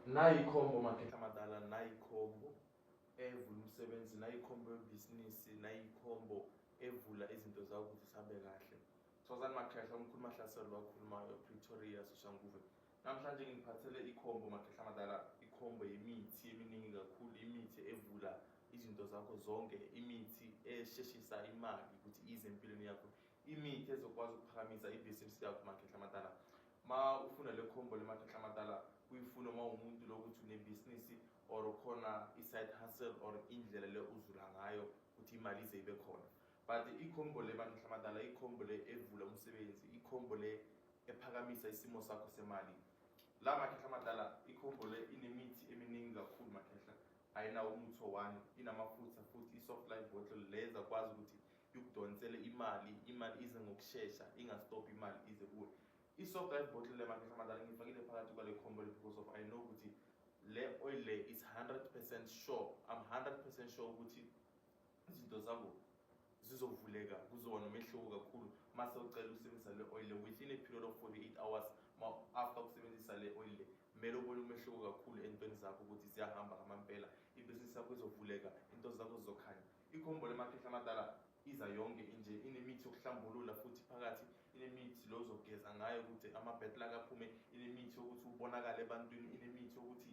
Nayi ikhombo, makhehla amadala, nayi ikhombo evula umsebenzi, nayi ikhombo yebhizinisi, nayi ikhombo evula izinto zakho ukuthi zihambe kahle. Thokozani makhehla, umkhulu Mahlaselo wakhulumayo, Pretoria, Soshanguve. Namhlanje ngiphathele ikhombo, makhehla amadala, ikhombo yemithi eminingi kakhulu, imithi evula izinto zakho zonke, imithi esheshisa imali ukuthi ize empilweni yakho, imithi ezokwazi ukuphakamisa ibhizinisi yakho, makhehla amadala. Ma ufuna le khombo le, makhehla amadala, uyifuna uma umuntu lokuthi unebhizinisi or khona i-side hustle or indlela le uzula ngayo ukuthi imali ize ibe khona. But ikhombo le, makhehla amadala, ikhombo le evula umsebenzi, ikhombo le ephakamisa isimo sakho semali la, makhehla amadala. Ikhombo le inemithi eminingi kakhulu, makhehla, ayinawo umuthi one, inamafutha futhi. I-Soft Life bottle le ezakwazi ukuthi ikudonsele imali, imali ize ngokushesha, ingastop, imali ize kuwe. I-Soft Life bottle le, makhehla amadala, ngifakile phakathi kwale khombo le because of I know ukuthi le oil le is 100% sure, I'm 100% sure ukuthi izinto zakho zizovuleka, kuzoba nomehluko kakhulu mase ucela ukusebenzisa le oil le. Within a period of 48 hours ma after ukusebenzisa le oil le, kumele ubone umehluko kakhulu entweni zakho ukuthi ziyahamba ngamampela, ibhizinisi yakho izovuleka, into zakho zizokhanya. Ikhombo lemakhehla amadala iza yonke inje, inemithi yokuhlambulula futhi phakathi, inemithi lo ozogeza ngayo ukuthi ama-bad luck aphume, inemithi yokuthi ubonakale ebantwini, inemithi yokuthi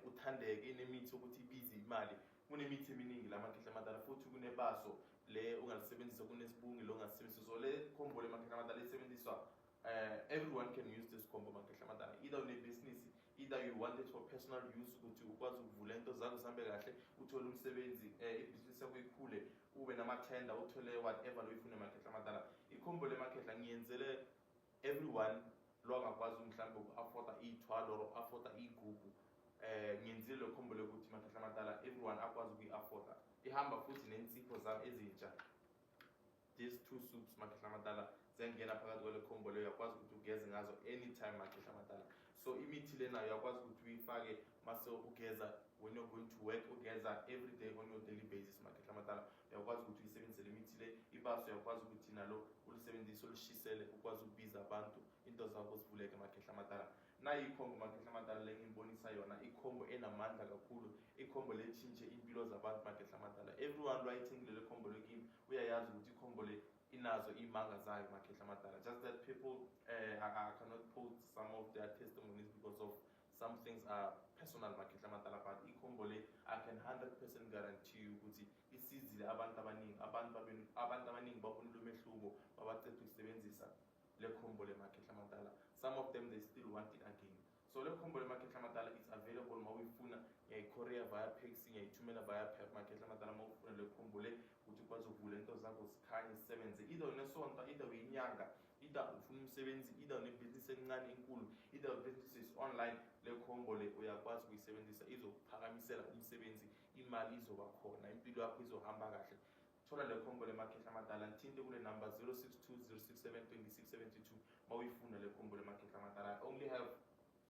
uthandeke, inemithi yokuthi ibize imali. Kunemithi eminingi la, makhehla amadala. Futhi kunebaso le ungalisebenzisa, kunesibungi lo ongasebenzisa. So le combo le, makhehla amadala, isebenziswa, everyone can use this combo, makhehla amadala, either unebhizinisi, either you want it for personal use ukuthi ukwazi ukuvula into zakho zihambe kahle, uthole umsebenzi, ibhizinisi yakho ikhule, ube namathenda, uthole whatever lo uyifuna, makhehla amadala. Ikhombo le, makhehla, ngiyenzele everyone lo angakwazi mhlawumbe uku-afforda iy'thwalo or u-afforda iy'gubhu. Ngiyenzile le khombo lokuthi, makhehla amadala, everyone akwazi ukuyi-afforda. Ihamba futhi nensipho zami ezintsha, these two soaps, makhehla amadala, ziyangena phakathi kwale khombo leyo, uyakwazi ukuthi ugeze ngazo anytime, makhehla amadala. So imithi le nayo uyakwazi ukuthi uyifake mase ugeza when you're going to work, ugeza every day on your daily basis, makhehla amadala, uyakwazi ukuthi uyisebenzise le mithi le. Ibaso uyakwazi ukuthi nalo ulisebenzise, ulishisele, ukwazi ukubiza abantu, into zakho zivuleke, makhehla amadala. Nayi ikhombo, makhehla amadala, le ngibonisa yona, ikhombo enamandla kakhulu, ikhombo letshintshe impilo zabantu, makhehla amadala. Everyone lo ayithengile le khombo le kimi uyayazi ukuthi ikhombo le inazo iy'manga zayo, makhehla amadala. Just that people, I cannot post some of their testimonies because of some things are personal, makhehla amadala. But ikhombo le, I can 100% guarantee you ukuthi isizile abantu abaningi, abantu abaningi babonile umehluko babaceda ukusebenzisa le khombo le, makhehla amadala. Some of them, they still want it again. So le khombo le, makhehla amadala, is available. Ma uyifuna, ngiyayi-courier via Paxi, ngiyayithumela via Pep, makhehla amadala. Ma ufuna le khombo le ukuthi ukwazi ukuvula into zakho zikhanye, zisebenze, either unesonto, either uyinyanga, either ufuna umsebenzi, either unebhizinisi encane, enkulu, either business is online, le khombo le uyakwazi ukuyisebenzisa, izokuphakamisela umsebenzi, imali izoba khona, impilo yakho izohamba kahle. Thola le khombo le, makhehla amadala, ngithinte kule number 062 067 2672 ma uyifuna le khombo le, makhehla amadala. I only have